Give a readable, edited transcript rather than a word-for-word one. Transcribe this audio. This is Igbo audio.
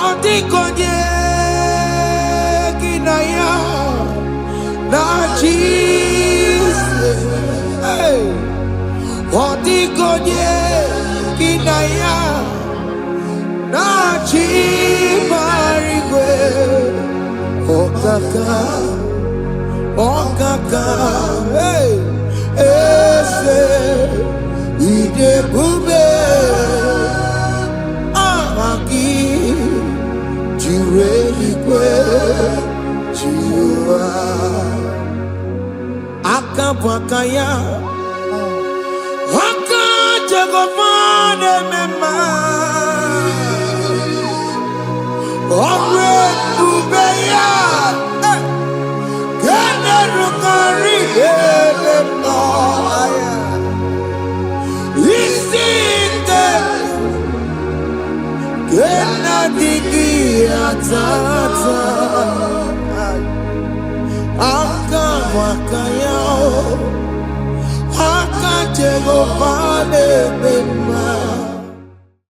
Ọ dịghị onye gị na ya na-achị isi. Hey! Ọ dịghị onye gị na ya na-achị igwe. Ọkaka, ọkaka, hey! Eze ịdị ebube, aha gị juru eluigwe, juru ụwa. Aka bụ aka ya, aka Jehova na-eme mma. Ọrụ ebube ya, eh, ka na-erukarị ebe m nọ ya. Isi ike ke na-adịghị ata ata. Aka bụ aka ya, aka Jehova na-eme mma.